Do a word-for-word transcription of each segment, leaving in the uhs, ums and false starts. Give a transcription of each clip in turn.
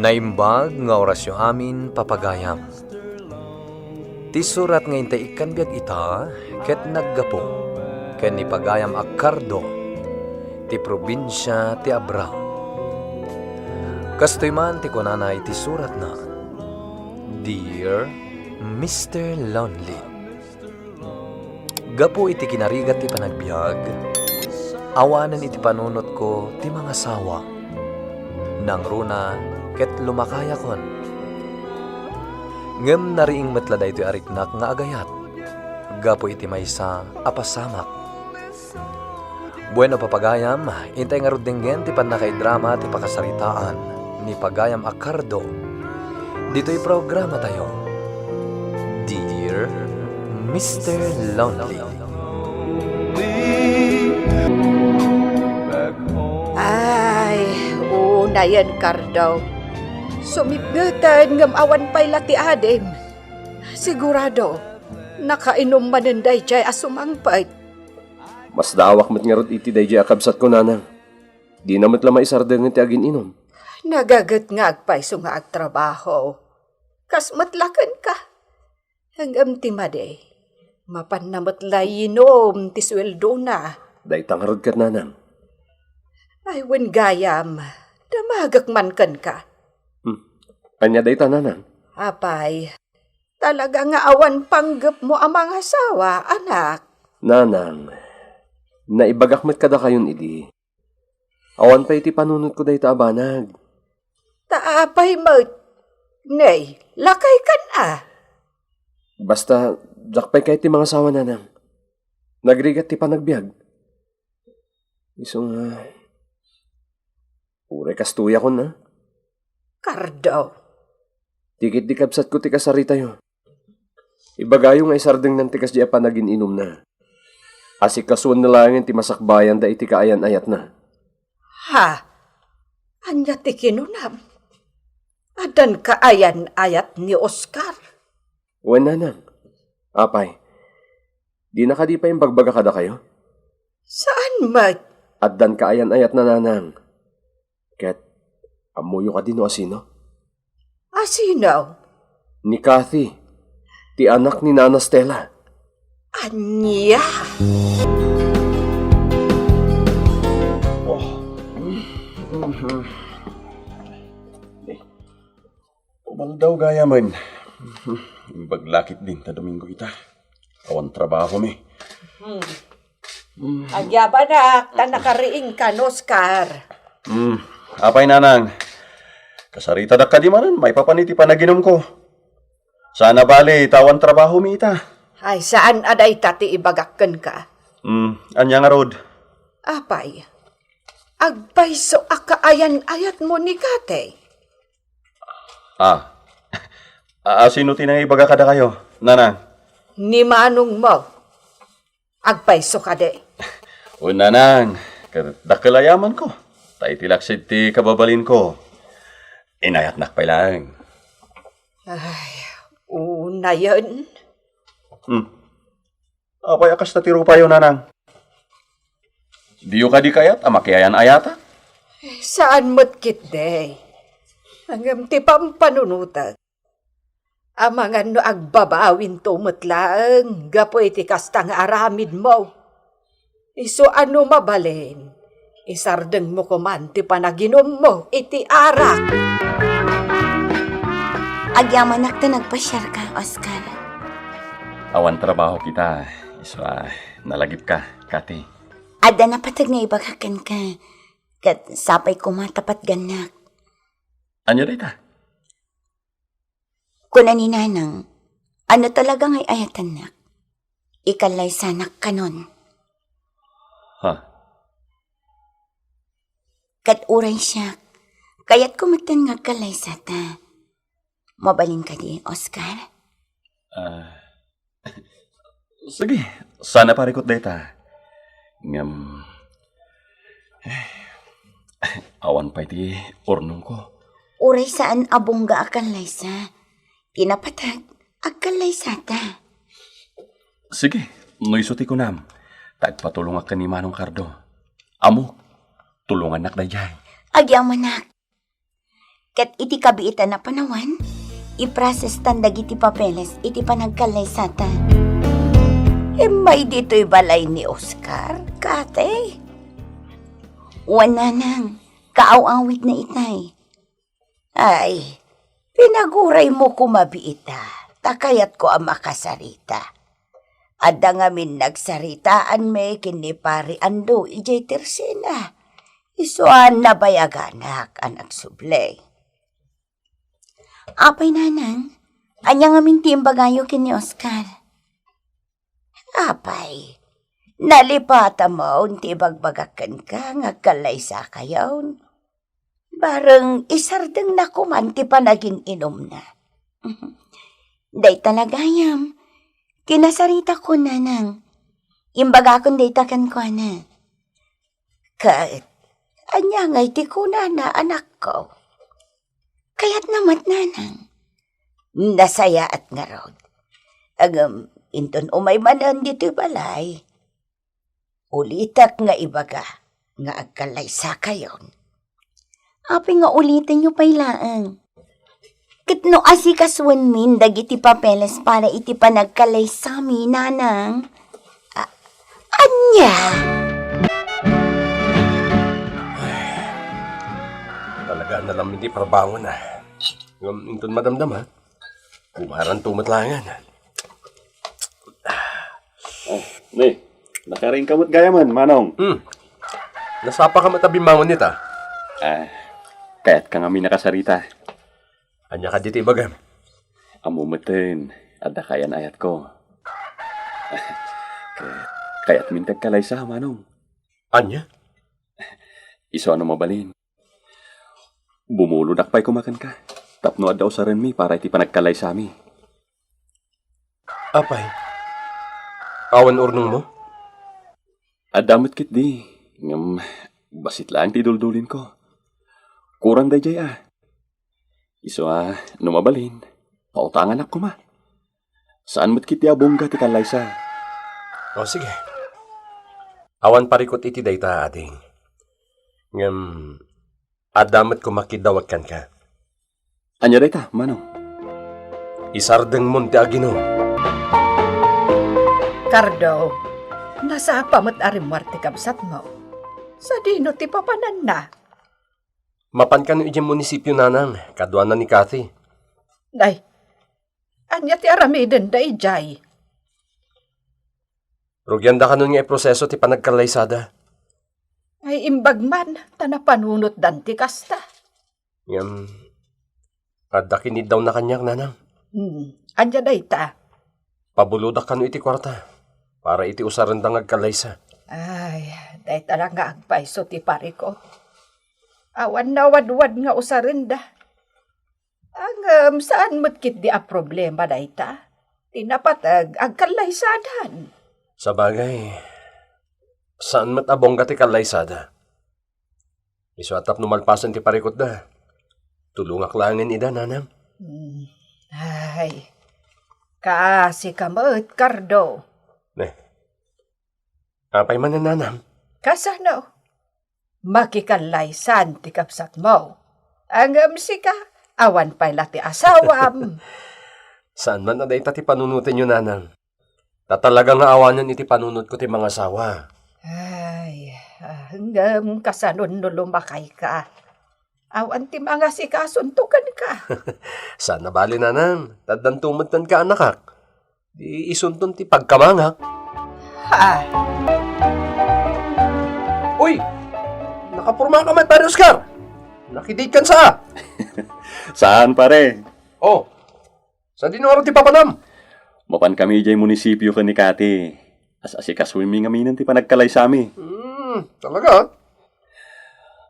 Naimbag nga orasyo amin, papagayam. Ti surat nga intay ikkan biag ita ket naggapu ken ni pagayam a Cardo, ti probinsia ti Abra. Kastoy man ti kunana iti suratna, "Dear Mister Lonely, gapu iti kinarigat ti panagbiag, awanen iti panunotko ti mangasawa. Nangruna ket lumakayakon. Ngem nariing met la daytoy a riknak nga agayat gapu iti maysa a pasamak." Bueno, papagayam, intay ngarud denggen ti pannakaidrama ti pakasaritaan ni pagayam a Cardo ditoy programatayo, Dear Mister Lonely. Ay, unayen, Cardo. Sumipngeten ngem awan pay la ti adim. Sigurado, nakainom manen daydiay a sumangpet. Masdaawak met ngarud iti daydiay a kabsatko, nanang. Dina met la maisardengen ti agin-inom. Nagaget nga agpayso nga agtrabaho. Kas met la kenka. Ngem ti madi, mapanna met la inum ti sueldona. Dayta ngarud ket, nanang. Ay, wen gayam, damagek man kenka. Hmm. Ania dayta, nanang? Apay, talaga nga awan panggepmo a mangasawa, anak? Nanang, naibagak met kadakayon idi. Awan pay iti panunotko dayta a banag. Ta apay met? Nay, lakaykan a. Basta, diak pay kayat ti mangasawa, nanang. Nagrigat ti panagbiag. Isu nga, uray kastoyakon a. Cardo. Ti ketdi kabsatko ti kasaritayo. Ibagayo nga isardengnan ti kasdi a panagin-inumna. Asikasuenna laengen ti masakbayanda iti kaayan-ayatna. Ha? Ania ti kinunam? Addan kaayan-ayat ni Oscar? Wen, nanang. Apay, dina kadi pay imbagbaga kadakayo? Saan met? Addan kaayan-ayatna, nanang. Ket ammoyo kadi no asino? Asino? Ni Kathy, ti anak ni Nana Stella. Ania? Oh. Umaldaw gayamen. Imbag la ketdin ta Domingo ita. Awan trabahomi. Hmm. Agyabanak, ta nakariingkan, Oscar. Hmm. Apay, nanang. Kasaritadak kadi manen, maipapan iti panaginumko. Saan a bali, ta awan trabahomi ita. Ay, saan a dayta ti ibagak kenka. Hmm. Ania ngarud? Apay, agpayso a kaayan-ayatmo ni Kathy? Ah. A-, asino ti nangibaga kadakayo, nanang? Ni manongmo. Agpayso kadi? O, nanang, ket dakkel a yamanko. Ta iti laksid ti kababalinko, inayatnak pay laeng. Ay, unayen. Hmm. Apay a kasta ti rupayo, nanang? Diyo kadi kayat a makiayan-ayata? Saan met ketdi. Ngem ti pampanunotek, amangan no agbabawinto met laeng gapu iti kasta nga aramidmo. Isu a no mabalin, isardengmo koman ti panaginummo iti arak. Agyamanak ta nagpasiarka, Oscar. Awan trabaho kita, isu a nalagipka, Kathy. Adda napateg nga ibagak kenka, ket sapay koma ta patgannak. Ania dayta? Kuna ni Nanang, no talaga nga ay-ayatennak, ikallaysanak kanon. Ha? Ket uray siak, kayatko metten nga agkallaysata. Mabalin kadi, Oscar? Ah, sige, saan a parikut dayta. Ngem, eh, awan pay ti urnongko. Uray saan a bungga a kallaysa. Ti napateg, agkallaysata. Sige, no isu ti kunam, ta agpatulongak ken ni Manong Cardo. Ammok, tulongannak daydiay. Agyamanak. Ket iti kabiitan a panawen, iprosestan dagiti papeles iti panagkallaysata. Immay ditoy balay ni Oscar, Kate? Wen, nanang, kaaw-awidna itay. Ay, pinaguraymo koma biit a, ta kayatko a makasarita. Adda ngamin nagsaritaanmi ken ni Pari Ando idiay Tersena. Isu a nabayaganak a nagsubli. Apay, nanang, ania ngamin ti imbagayo ken ni Oscar? Apay, nalipatamon ti ibagbagak kenka nga agkallaysakayon. Bareng isardengna koman ti panagin-inumna. Dayta la gayam, kinasaritakon, nanang. Imbagakon dayta kenkuana. Ket, ania ngay ti kunana, anakko? Kayatna met, nanang. Nasayaat ngarud. Ngem, inton umay manen ditoy balay, ulitek nga ibaga nga agkallaysakayon. Apay nga ulitenyo pay laeng? Ket no asikasuenmin dagiti papeles para iti panagkallaysami, nanang, a-, ania? Talaga, nalam iti parbangon, a. Ngem inton madamdama, kumaranto met laengen. Oh, ni, nakaring ka met gayamen, Manong. Hmm. Nasapa ka met a bimmangon ita? Ah, kayat ka ngamin a kasarita. Ania kadi ti ibagam? Ammo meten, adda kayan-ayatko. Kay-, kayatmin ti agkalaysa, Manong. Ania? Isu a no mabalin, bumulodak pay koma kenka tapno adda usarenmi para iti panagkalaysami. Apay, awan urnongmo? Adda met ketdi, ngem bassit laeng ti duldulinko. Kurang daydiay a. Isu a, no mabalin, pautanganak koma. Saan met ketdi a bungga ti kallaysa. O, sige. Awan parikut iti dayta, ading. Ngem, adda met koma kiddawek kenka. Ania dayta, Manong? Isardengmon ti aginum. Cardo, nasapa met a rimmuar ti kabsatmo. Sadino ti papananna? Mapan kano idiay munisipio, Nanang, kaduana ni Cathy. Day, ania ti aramidenda idiay? Rugianda kanon nga iproseso ti panagkallaysada. Ay, imbag man, ta napanunotdan ti kasta. Ngem, adda kiniddawna kaniak, Nanang. Hmm, ania dayta? Pabulodak kano iti kuarta, para iti usarenda nga agkallaysa. Ay, dayta la nga agpayso ti parikut. Awan nawadwad nga usarenda. Ngem, saan met ketdi a problema dayta? Ti napateg, agkallaysadan. Sabagay, saan met a bongga ti kallaysada. Isu a tapno malpasen ti parikutda, tulongak laengen ida, Nanang. Hmm. Ay, kaasi ka met, Cardo. Ne. Apay manen, Nanang? Kasano? Makikallaysan ti kabsatmo. Ngem sika, awan pay la ti asawam. Saan man a dayta ti panunotenyo, Nanang. Ta talaga nga awanen iti panunotko ti mangasawa. Ay, ah, ngem kasanon no lumakayka? Awan ti mangasikasunto kenka. Saan a bali, Nanang, ta addanto met kenka, annakak. Di isunton ti pagkamangak. Ha? Uy! Nakaporma ka met, Pare Oscar! Nakidate kan sa? Saan, pare? Oh, sadino ngarud ti papanam? Mapan kami idiay munisipio ken ni Cathy. As-asikasuenmi ngaminen ti panagkalaysami. Hmm, talaga?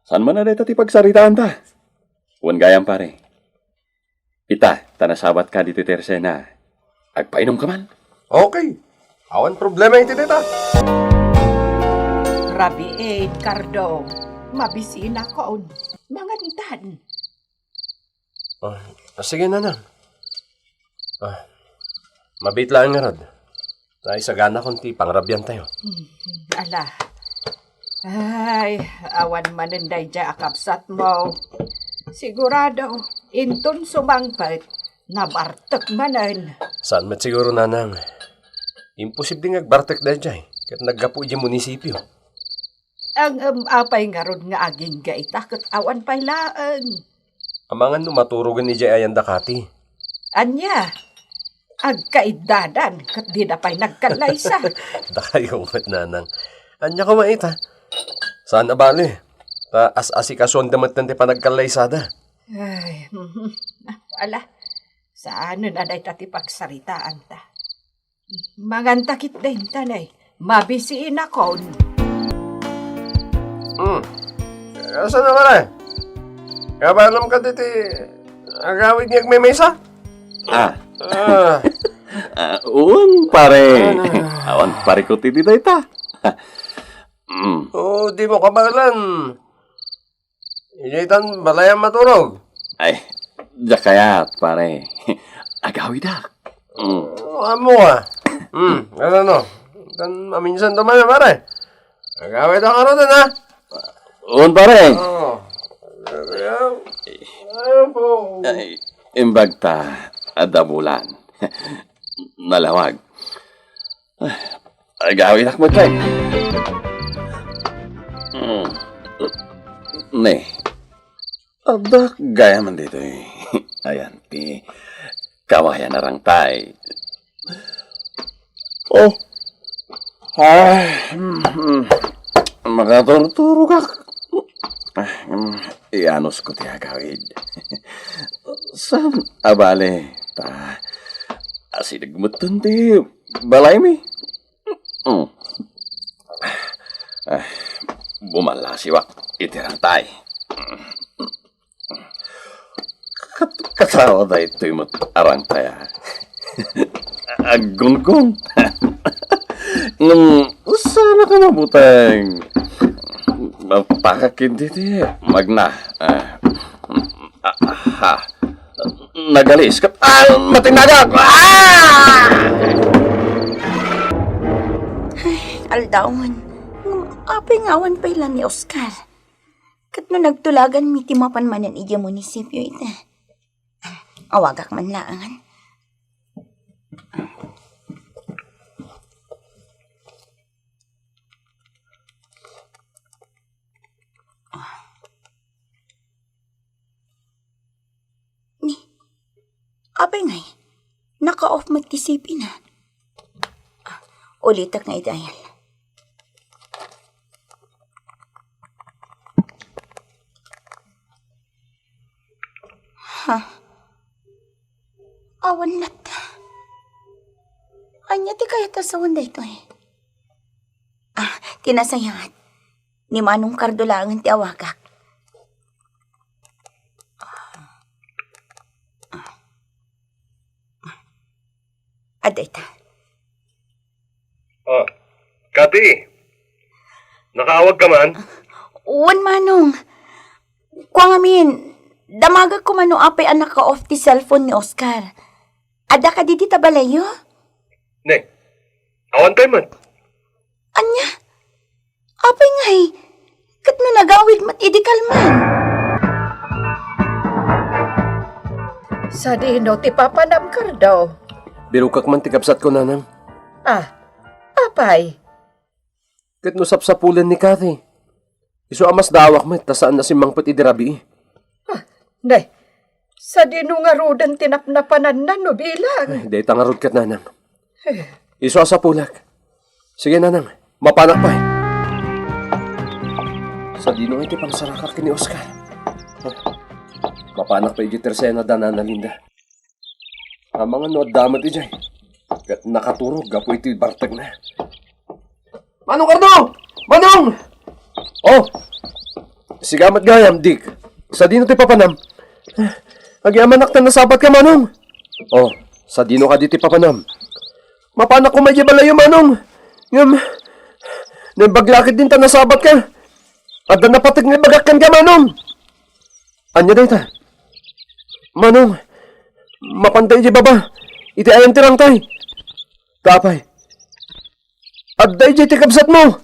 Saan man a dayta ti pagsaritaanta? Wen gayam, pare. Ita, ta nasabatka ditoy Tersena. Agpainumka man. Okay. Awan problema iti dayta. Rabiin, Cardo. Mabisinakon. Mangantan. Ah, ah, sige, Nanang. Ah, mabiit laeng ngarud. Ta isaganakon ti pangrabiantayo. Hmm, ala. Ay, awan manen daydiay a kabsatmo. Sigurado, inton sumangpet, nabartek manen. Saan met siguro, Nanang. Imposible nga agbartek daydiay, ket naggapu idiay munisipio. Ang, em, apay ngarud nga agingga ita ket awan pay laeng. Amangan no maturogen idiay ayan da Kati. Ania? Agkaiddadan ket dida pay nagkallaysa. Dakayo met, Nanang. Ania koma ita? Saan a bale. Ta as-asikasuanda met ti panagkallaysada. Ay, mhm. Ala, saanen a dayta ti pagsaritaanta. Manganta ketdi, Nanang. Mabisiinakon. Hmm. Kasano, pare? Kabanam ka diti agawid nga agmemesa? Ah. Ah. Ah, wen, pare. Ano? Awan pare ko ti dayta. Mm. O, dimo kabaelan. Idiay tan balayam maturog. Ay, diak kayat, pare. Agawidak. Mm. O, ammo ka. Hmm, kasano? Tan maminsan to man, pare. Agawidak ngaruden, ha? Wen, pare. O. Ay, imbag ta, adda bulan. Nalawag. Agawidak met, pare. Hmm. Ne. Adda gayam ditoy. Ayan ti kawayan a rangtay. O. Ay, mm, mm. Makaturturogak. Ah, mm, iyanusko ti agawid. Saan a bale, ta asideg metten ti balaymi. Mm. Ah, bumallasiwak iti rangtay. Kat-, katawa daytoy met a rangtay, a. Aggunggong. Ngem, saan a ka mabuteng. Mapakak iti magna. Ah. Ah, ha. Nagalis ket, ah, matinagak! Ah! Ay, aldawen. Ngem apay nga awan pay la ni Oscar? Ket no nagtulaganmi ti mapan manen idiay munisipio ita. Awagak man laengen. Ni, apay ngay? Naka-off met ti C P na. Ah, ulitek nga iti ayal. Ha? Awan latta. Ania ti kayat a sawen daytoy? Ah, ti nasayaat. Ni Manong Cardo laengen ti awagak. Adda ita. Ah, Kati, nakaawag ka man? Wen, Manong. Kua ngamin, damagek koma no apay a naka-off ti cellphone ni Oscar. Adda kadi dita balayyo? Ne, awan pay met. Ania? Apay ngay? Ket no nagawid met idi kalman? Sadino ti papanam, Cardo? Birukak man ti kabsatko, Nanang. Ah, apay? Ket no sapsapulen ni Kathy, isu a masdaawak met ta saan a simmangpet idi rabii. Ah, ne, sadino ngaruden ti napnapananna no bilang? Ay, dayta ngarud ket, Nanang. Eh. Isu a sapulek. Sige, Nanang, mapanak pay. Sadino ngay ti pangsarakak ken ni Oscar? Ah, mapanak pay idiay tersena da Nana Linda. Amangan no adda met idiay. Ket nakaturog gapu iti bartekna. Manong Cardo! Manong! Oh! Sika met gayam, Dick. Sadino ti papanam? Agyamanak ta nasabatka, Manong. Oh, sadino kadi ti papanam? Mapanak koma idiay balayyo, Manong. Ngem, naimbag la ketdin ta nasabatka. Adda napateg nga ibagak kenka, Manong. Ania dayta? Manong, mapanta idiay baba. Iti ayan ti rangtay. Ta apay? Adda idiay ti kabsatmo.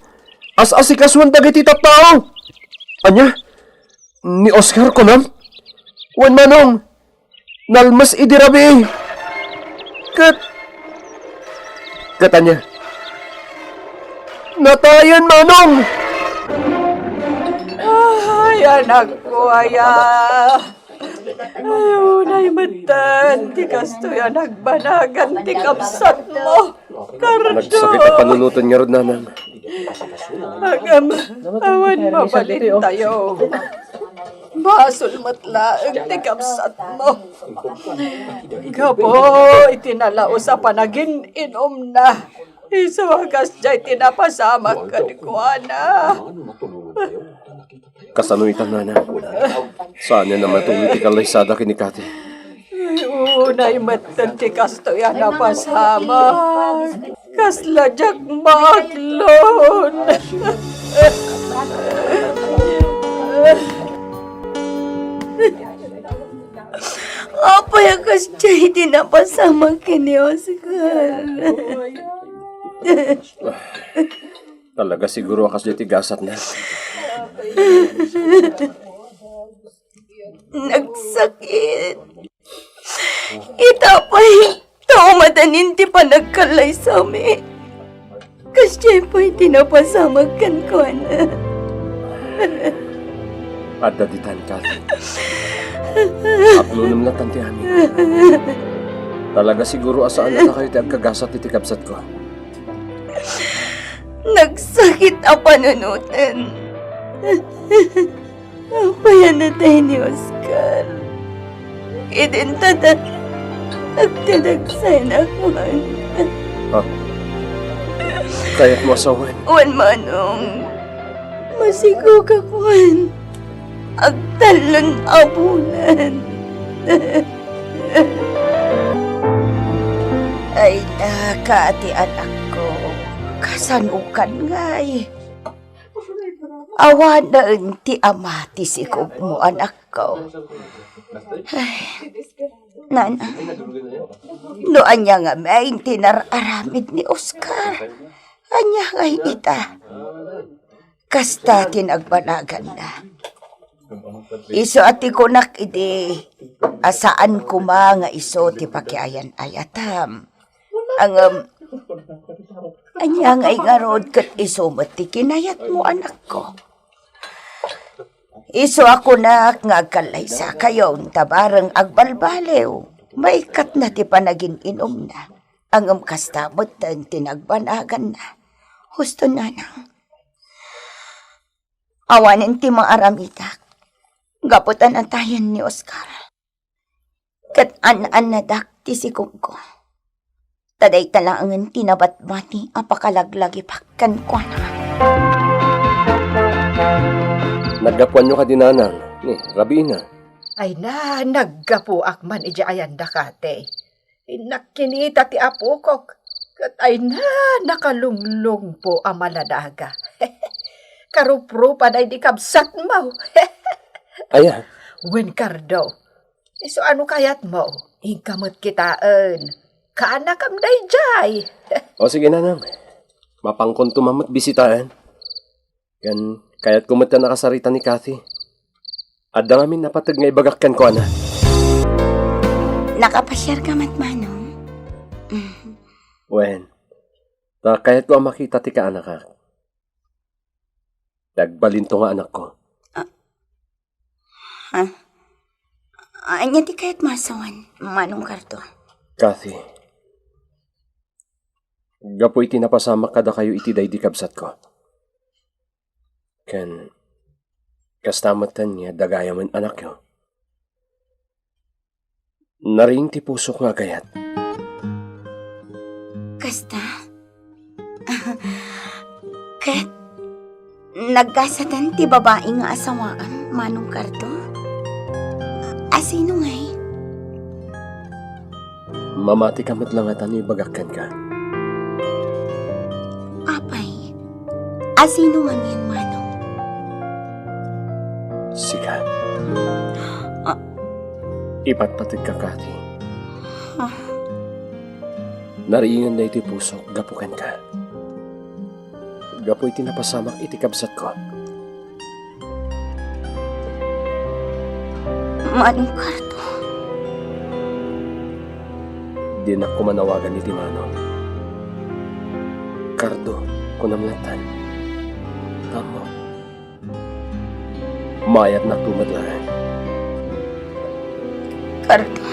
As-asikasuan dagiti tattao. Ania? Ni Oscar, kunam? Wen, Manong, nalmes idi rabii. Ket, ket ania? Natayen, Manong! Ay, anakko aya. Ay, unay metten ti kastoy a nagbanagan ti kabsatmo, Cardo. Nagsakit a panunoten ngarud, Nanang. Ngem, awan mabalintayo. Basol met laeng ti kabsatmo. Gapu iti nalaus a panagin-inumna, isu a kasdiay ti napasamak kenkuana. Kasano ita, Nanang? Saan a matuloy ti kallaysada ken ni Cathy? Unay metten ti kastoy a napasamak. Kasla diak maaklon. Apay a kasdiay ti napasamak ken ni Oscar? Talaga siguro a kasdiay ti gasatna. Nagsakit. Ita pay, ta umadanin ti panagkallaysami. Kasdiay pay ti napasamak kenkuana. Adda ditan, Cathy. Aklonem latta ti amin. Talaga siguro a saan a dakayo ti agkagasat iti kabsatko. Nagsakit a panunoten. Apay a natay ni Oscar? Idinta ta agdadagsayna kuan. Ha? Kayatmo a sawen? Wen, Manong. Masigok a kuan. Agtallon a bulan. Ay, naka ti anakko. Kasanokan ngay? Awanen ti ama ti sikogmo, anakko. Ay, Nanang, no ania ngamin ti nar-aramid ni Oscar, ania ngay ita? Kasta ti nagbanaganna. Isu a ti kunak idi a saan koma nga isu ti pakiayan-ayatam. Ngem, ania ngay ngarud ket isu met ti kinayatmo, anakko? Isu a kunak nga agkallaysakayon ta bareng agbalbaliw, maikkatna ti panagin-inumna. Ngem kasta metten ti nagbanaganna. Husto, Nanang. Awanen ti maaramidak gapu ta natayen ni Oscar. Ket an-annadak ti sikogko. Ta dayta laengen ti nabatbati a pakalaglagipek kenkuana. Naggapuanyo kadi, Nanang, ni rabiina? Ay na, naggapuak man idiay ayanda, Cathy. Innak kinita ti apokok. Ket ay na, nakalunglungpo a maladaga. Karuprupa daydi kabsatmo. Aya? Wen, Cardo. Isu a no kayatmo, inka met kitaen. Kaanakam daydiay. O sige, Nanang. Mapankonto man met bisitaen. Ken kayatko met a nakasarita ni Cathy. Adda ngamin a pateg nga ibagak kenkuana. Nakapasiarka met, Manong? Wen, ta kayatko a makita ti kaanakak. Ti agbalinto nga anakko. Ah, Ha? Ania ti kayatmo a sawen, Manong Cardo? Cathy, gapu iti napasamak kadakayo iti daydi kabsatko. Ken kasta metten nga adda gayamen anakyo. Nariing ti pusok nga agayat. Kasta? Ket naggasaten ti babai nga asawaem, Manong Cardo? Asino ngay? Mamatika met la ngata no ibagak kenka. Apay, asino ngamin, Manong? Sika. Ah. Ipatpategka, Cathy. Ah. Nariingen daytoy pusok gapu kenka. Gapu iti napasamak iti kabsatko. Manong Cardo. Dinak koma nawagan iti Manong. Cardo, kunam latta. Ammom. Maayatnak met laeng. Cardo.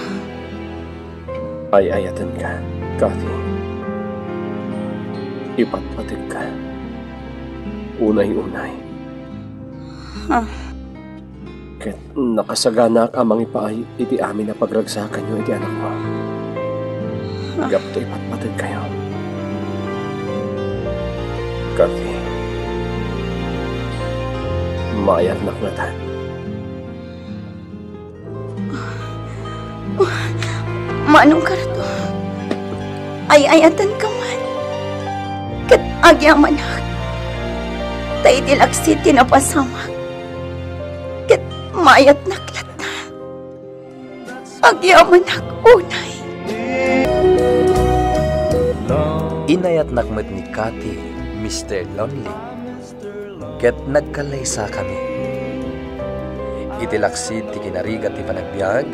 Ay-ayatenka, Kathy. Ipatpategka. Unay-unay. Ah. Ket nakasaganak a mangipaay iti amin a pagragsakanyo iti anakmo. Gapu ta ipatpategkayo. Kathy, maayatnak latta. Manong Cardo, ay-ayatenka man. Ket agyamanak. Ta iti laksid ti napasamak. Ket maayatnak latta. Agyamanak unay. Inayatnak met ni Kathy, Mister Lonely, ket nagkallaysakami. Iti laksid ti kinarigat ti panagbiag,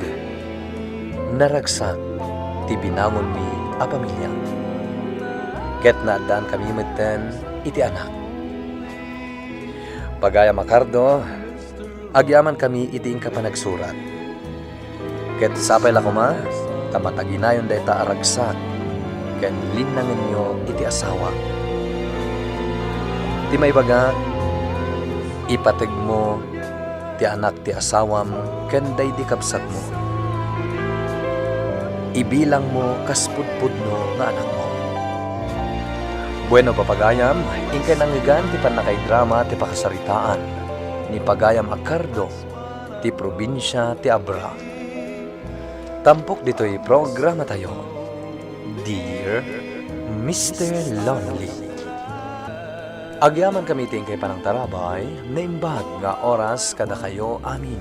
naragsak ti binangonmi a pamilia. Ket naaddankami metten iti anak. Pagayam a Cardo, agyamankami iti inka panagsurat. Ket sapay la koma ta mataginayon dayta a ragsak ken linnangenyo iti asawa. Ti maibagak, ipategmo ti anak ti asawam ken daydi kabsatmo. Ibilangmo kas pudpudno nga anakmo. Bueno, papagayam, inkay nangngegan ti pannakaidrama ti pakasaritaan ni pagayam a Cardo ti probinsia ti Abra. Tampok ditoy programatayo, Dear Mister Lonely. Agyamankami iti inkay panangtarabay, naimbag nga oras kadakayo amin.